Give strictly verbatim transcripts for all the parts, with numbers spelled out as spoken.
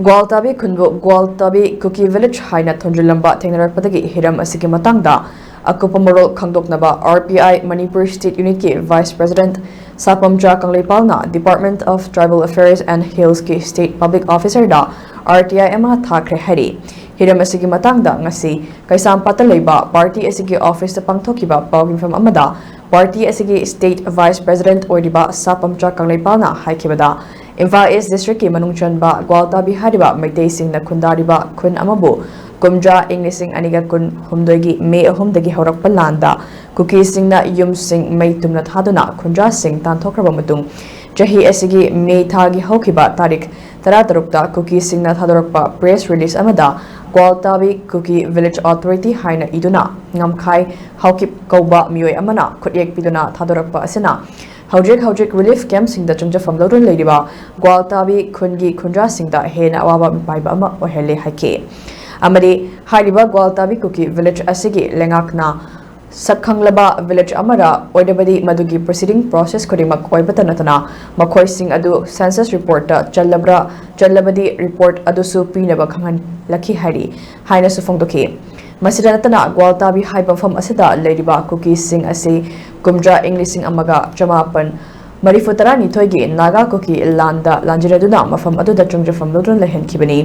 ꯒ꯭ꯋꯥꯜꯇꯥꯕꯤ ꯈꯨꯟꯕꯨ ꯒ꯭ꯋꯥꯜꯇꯥꯕꯤ ꯀꯨꯀꯤ village ꯍꯥꯏꯅ ꯊꯣꯟꯖꯤꯜꯂꯝꯕ ꯊꯦꯡꯅꯔꯛꯄꯗꯒꯤ ꯍꯤꯔꯝ ꯑꯁꯤꯒꯤ ꯃꯇꯥꯡꯗ ꯑꯀꯨꯞꯄ ꯃꯔꯣꯜ ꯈꯪꯗꯣꯛꯅꯕ R P I Manipur State Unit ꯀꯤ Vice President ꯁꯥꯄꯝꯆꯥ ꯀꯪꯂꯩꯄꯥꯜꯅ Department of Tribal Affairs and Hills ꯀꯤ State Public Officer the R T I ꯑꯃ ꯊꯥꯈ꯭ꯔꯦ ꯍꯥꯏꯔꯤ꯫ ꯍꯤꯔꯝ ꯑꯁꯤꯒꯤ ꯃꯇꯥꯡꯗ ꯉꯁꯤ ꯀꯩꯁꯥꯝꯄꯥꯠꯇ ꯂꯩꯕ ꯄꯥꯔꯇꯤ ꯑꯁꯤꯒꯤ ꯑꯣꯐꯤꯁꯇ ꯄꯥꯡꯊꯣꯛꯈꯤꯕ ꯄꯥꯎꯒꯤ ꯃꯤꯐꯝ ꯑꯃꯗ ꯄꯥꯔꯇꯤ ꯑꯁꯤꯒꯤ State Vice President ꯑꯣꯏꯔꯤꯕ ꯁꯥꯄꯝꯆꯥ ꯀꯪꯂꯩꯄꯥꯜꯅ ꯍꯥꯏꯈꯤꯕꯗ, ꯏꯝꯐꯥꯜ East District ꯀꯤ ꯃꯅꯨꯡ ꯆꯟꯕ ꯒ꯭ꯋꯥꯜꯇꯥꯕꯤ ꯍꯥꯏꯔꯤꯕ ꯃꯩꯇꯩꯁꯤꯡꯅ ꯈꯨꯟꯗꯥꯔꯤꯕ ꯈꯨꯟ ꯑꯃꯕꯨ ꯀꯨꯝꯖꯥ ꯏꯪ ꯂꯤꯁꯤꯡ ꯑꯅꯤꯒ ꯀꯨꯟꯍꯨꯝꯗꯣꯏꯒꯤ ꯃꯦ ꯑꯍꯨꯝꯗꯒꯤ ꯍꯧꯔꯛꯄ ꯂꯥꯟꯗ ꯀꯨꯀꯤꯁꯤꯡꯅ ꯌꯨꯝꯁꯤꯡ ꯃꯩ ꯇꯨꯝꯅ ꯊꯥꯗꯨꯅ ꯈꯨꯟꯖꯥꯁꯤꯡ ꯇꯥꯟꯊꯣꯛꯈ꯭ꯔꯕ ꯃꯇꯨꯡ, ꯆꯍꯤ ꯑꯁꯤꯒꯤ ꯃꯦ ꯊꯥꯒꯤ ꯍꯧꯈꯤꯕ ꯇꯥꯔꯤꯛ ꯇꯔꯥꯇꯔꯨꯛꯇ ꯀꯨꯀꯤꯁꯤꯡꯅ ꯊꯥꯗꯣꯔꯛꯄ press release ꯑꯃꯗ ꯒ꯭ꯋꯥꯜꯇꯥꯕꯤ ꯀꯨꯀꯤ Village Authority ꯍꯥꯏꯅ ꯏꯗꯨꯅ ꯉꯝꯈꯥꯏ ꯍꯥꯎꯀꯤꯞ ꯀꯧꯕ ꯃꯤꯑꯣꯏ ꯑꯃꯅ ꯈꯨꯠꯌꯦꯛ ꯄꯤꯗꯨꯅ ꯊꯥꯗꯣꯔꯛꯄ ꯑꯁꯤꯅ ꯍꯧꯖꯤꯛ ꯍꯧꯖꯤꯛ relief camp ꯁꯤꯡꯗ ꯆꯪꯖꯐꯝ ꯂꯧꯗꯨꯅ ꯂꯩꯔꯤꯕ ꯒ꯭ꯋꯥꯜꯇꯥꯕꯤ ꯈꯨꯟꯒꯤ ꯈꯨꯟꯖꯥꯁꯤꯡꯗ ꯍꯦꯟꯅ ꯑꯋꯥꯕ ꯃꯤꯄꯥꯏꯕ ꯑꯃ ꯑꯣꯏꯍꯜꯂꯦ ꯍꯥꯏꯈꯤ꯫ ꯑꯃꯗꯤ ꯍꯥꯏꯔꯤꯕ ꯒ꯭ꯋꯥꯜꯇꯥꯕꯤ ꯀꯨꯀꯤ village ꯑꯁꯤꯒꯤ ꯂꯩꯉꯥꯛꯅ ꯁꯛꯈꯪꯂꯕ village ꯑꯃꯔ ꯑꯣꯏꯔꯕꯗꯤ ꯃꯗꯨꯒꯤ proceeding process ꯈꯨꯗꯤꯡꯃꯛ ꯑꯣꯏꯕꯇ ꯅꯠꯇꯅ ꯃꯈꯣꯏꯁꯤꯡ ꯑꯗꯨ census report ꯇ ꯆꯜꯂꯕ꯭ꯔꯥ, ꯆꯜꯂꯕꯗꯤ report ꯑꯗꯨꯁꯨ ꯄꯤꯅꯕ ꯈꯪꯍꯜꯂꯛꯈꯤ ꯍꯥꯏꯔꯤ ꯍꯥꯏꯅꯁꯨ ꯐꯣꯡꯗꯣꯛꯈꯤ꯫ ꯃꯁꯤꯗ ꯅꯠꯇꯅ ꯒ꯭ꯋꯥꯜꯇꯥꯕꯤ ꯍꯥꯏꯕ ꯃꯐꯝ ꯑꯁꯤꯗ ꯂꯩꯔꯤꯕ ꯀꯨꯀꯤꯁꯤꯡ ꯑꯁꯤ ꯀꯨꯝꯖꯥ ꯏꯪ ꯂꯤꯁꯤꯡ ꯑꯃꯒ ꯆꯃꯥꯄꯟ ꯃꯔꯤꯐꯨ ꯇꯔꯥꯅꯤꯊꯣꯏꯒꯤ ꯅꯥꯒꯥ ꯀꯨꯀꯤ ꯂꯥꯟꯗ ꯂꯥꯟꯖꯤꯔꯗꯨꯅ ꯃꯐꯝ ꯑꯗꯨꯗ ꯆꯪꯖꯐꯝ ꯂꯧꯗꯨꯅ ꯂꯩꯍꯟꯈꯤꯕꯅꯤ꯫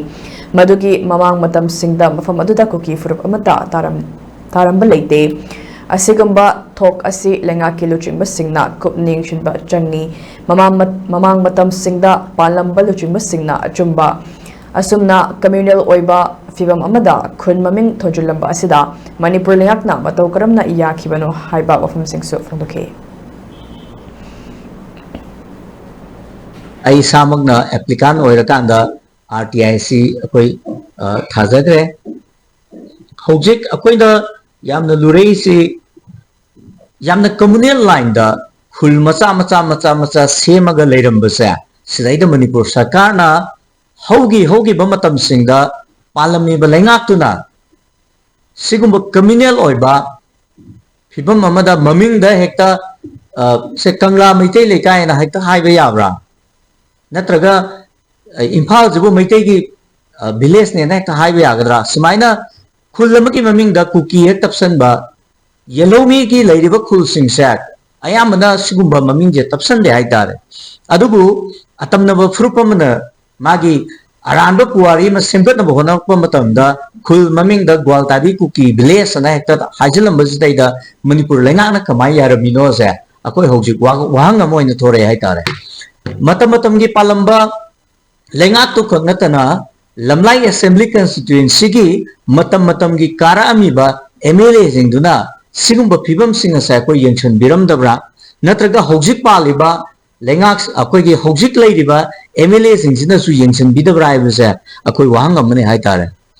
ꯃꯗꯨꯒꯤ ꯃꯃꯥꯡ ꯃꯇꯝꯁꯤꯡꯗ ꯃꯐꯝ ꯑꯗꯨꯗ ꯀꯨꯀꯤ ꯐꯨꯔꯨꯞ ꯑꯃꯠꯇ ꯇꯥꯔꯝ-, ꯇꯥꯔꯝꯕ ꯂꯩꯇꯦ꯫ ꯑꯁꯤꯒꯨꯝꯕ ꯊꯣꯛ ꯑꯁꯤ ꯂꯩꯉꯥꯛꯀꯤ ꯂꯨꯆꯤꯡꯕꯁꯤꯡꯅ ꯀꯨꯞꯅ ꯌꯦꯡꯁꯤꯟꯕ ꯆꯪꯏ꯫ ꯃꯃꯥꯡ ꯃꯠ-, ꯃꯃꯥꯡ ꯃꯇꯝꯁꯤꯡꯗ ꯄꯥꯜꯂꯝꯕ ꯂꯨꯆꯤꯡꯕꯁꯤꯡꯅ ꯑꯆꯨꯝꯕ ꯑꯁꯨꯝꯅ communal ꯑꯣꯏꯕ ꯐꯤꯚꯝ ꯑꯃꯗ ꯈꯨꯟ ꯃꯃꯤꯡ ꯊꯣꯟꯖꯤꯜꯂꯝꯕ ꯑꯁꯤꯗ ꯃꯅꯤꯄꯨꯔ ꯂꯩꯉꯥꯛꯅ ꯃꯇꯧ ꯀꯔꯝꯅ ꯌꯥꯈꯤꯕꯅꯣ ꯍꯥꯏꯕ ꯋꯥꯐꯝꯁꯤꯡꯁꯨ ꯐꯣꯡꯗꯣꯛꯈꯤ꯫ ꯑꯩ ꯏꯁꯥꯃꯛꯅ applicant ꯑꯣꯏꯔꯀꯥꯟꯗ R T I ꯁꯤ ꯑꯩꯈꯣꯏ, ꯑ, ꯊꯥꯖꯈ꯭ꯔꯦ꯫ ꯍꯧꯖꯤꯛ ꯑꯩꯈꯣꯏꯅ ꯌꯥꯝꯅ ꯂꯨꯔꯛꯏꯁꯤ ꯌꯥꯝꯅ communal line ꯗ ꯈꯨꯜ ꯃꯆꯥ ꯃꯆꯥ ꯃꯆꯥ ꯃꯆꯥ ꯁꯦꯝꯃꯒ ꯂꯩꯔꯝꯕꯁꯦ, ꯁꯤꯗꯩꯗ ꯃꯅꯤꯄꯨꯔ ꯁꯔꯀꯥꯔꯅ ꯍꯧꯈꯤ ꯍꯧꯈꯤꯕ ꯃꯇꯝꯁꯤꯡꯗ ꯄꯥꯜꯂꯝꯃꯤꯕ ꯂꯩꯉꯥꯛꯇꯨꯅ ꯁꯤꯒꯨꯝꯕ communal ꯑꯣꯏꯕ ꯐꯤꯕꯝ ꯑꯃꯗ ꯃꯃꯤꯡꯗ ꯍꯦꯛꯇ, ꯑ, ꯁꯦ ꯀꯪꯂꯥ ꯃꯩꯇꯩ ꯂꯩꯀꯥꯏ ꯍꯥꯏꯅ ꯍꯦꯛꯇ ꯍꯥꯏꯕ ꯌꯥꯕ꯭ꯔꯥ? ꯅꯠꯇ꯭ꯔꯒ ꯏꯝꯐꯥꯜꯁꯤꯕꯨ ꯃꯩꯇꯩꯒꯤ ꯚꯤꯂꯦꯖꯅꯦꯅ ꯍꯦꯛꯇ ꯍꯥꯏꯕ ꯌꯥꯒꯗ꯭ꯔꯥ? ꯁꯨꯃꯥꯏꯅ ꯈꯨꯜ ꯑꯃꯒꯤ ꯃꯃꯤꯡꯗ ꯀꯨꯀꯤ ꯍꯦꯛ ꯇꯞꯁꯟꯕ, ꯌꯦꯜꯍꯧꯃꯤꯒꯤ ꯂꯩꯔꯤꯕ ꯈꯨꯜꯁꯤꯡꯁꯦ ꯑꯌꯥꯝꯕꯅ ꯁꯤꯒꯨꯝꯕ ꯃꯃꯤꯡꯁꯦ ꯇꯞꯁꯟꯗꯦ ꯍꯥꯏꯇꯥꯔꯦ꯫ ꯑꯗꯨꯕꯨ ꯑꯇꯝꯅꯕ ꯐꯨꯔꯨꯞ ꯑꯃꯅ ꯃꯥꯒꯤ ꯑꯔꯥꯟꯕ ꯄꯨꯋꯥꯔꯤ ꯑꯃ ꯁꯦꯝꯒꯠꯅꯕ ꯍꯣꯠꯅꯔꯛꯄ ꯃꯇꯝꯗ ꯈꯨꯜ ꯃꯃꯤꯡꯗ ꯒ꯭ꯋꯥꯜꯇꯥꯕꯤ ꯀꯨꯀꯤ ꯚꯤꯂꯦꯖ ꯑꯅ ꯍꯦꯛꯇ ꯍꯥꯏꯖꯤꯜꯂꯝꯕꯁꯤꯗꯩꯗ ꯃꯅꯤꯄꯨꯔ ꯂꯩꯉꯥꯛꯅ ꯀꯃꯥꯏꯅ ꯌꯥꯔꯝꯃꯤꯅꯣꯁꯦ ꯑꯩꯈꯣꯏ ꯍꯧꯖꯤꯛ ꯋꯥꯍꯪ ꯑꯃ ꯑꯣꯏꯅ ꯊꯣꯔꯛꯑꯦ ꯍꯥꯏꯇꯥꯔꯦ꯫ ꯃꯇꯝ ꯃꯇꯝꯒꯤ ꯄꯥꯜꯂꯝꯕ ꯂꯩꯉꯥꯛꯇꯨ ꯈꯛ ꯅꯠꯇꯅ ꯂꯝꯂꯥꯏ ꯑꯦꯁꯦꯝꯕ꯭ꯂꯤ ꯀꯟꯁꯇꯤꯇ꯭ꯋꯦꯟꯁꯤꯒꯤ ꯃꯇꯝ ꯃꯇꯝꯒꯤ ꯀꯥꯔꯛꯑꯝꯃꯤꯕ ꯑꯦꯝ ꯑꯦꯜ ꯑꯦꯁꯤꯡꯗꯨꯅ ꯁꯤꯒꯨꯝꯕ ꯐꯤꯕꯝꯁꯤꯡ ꯑꯁꯦ ꯑꯩꯈꯣꯏ ꯌꯦꯡꯁꯤꯟꯕꯤꯔꯝꯗꯕ꯭ꯔꯥ, ꯅꯠꯇ꯭ꯔꯒ ꯍꯧꯖꯤꯛ ꯄꯥꯜꯂꯤꯕ ꯂꯩꯉꯥꯛ, ꯑꯩꯈꯣꯏꯒꯤ ꯍꯧꯖꯤꯛ ꯂꯩꯔꯤꯕ ꯑꯦꯝ ꯑꯦꯜ ꯑꯦꯁꯤꯡꯁꯤꯅꯁꯨ ꯌꯦꯡꯁꯤꯟꯕꯤꯗꯕ꯭ꯔꯥ ꯍꯥꯏꯕꯁꯦ ꯑꯩꯈꯣꯏ ꯋꯥꯍꯪ ꯑꯃꯅꯤ ꯍꯥꯏꯇꯥꯔꯦ꯫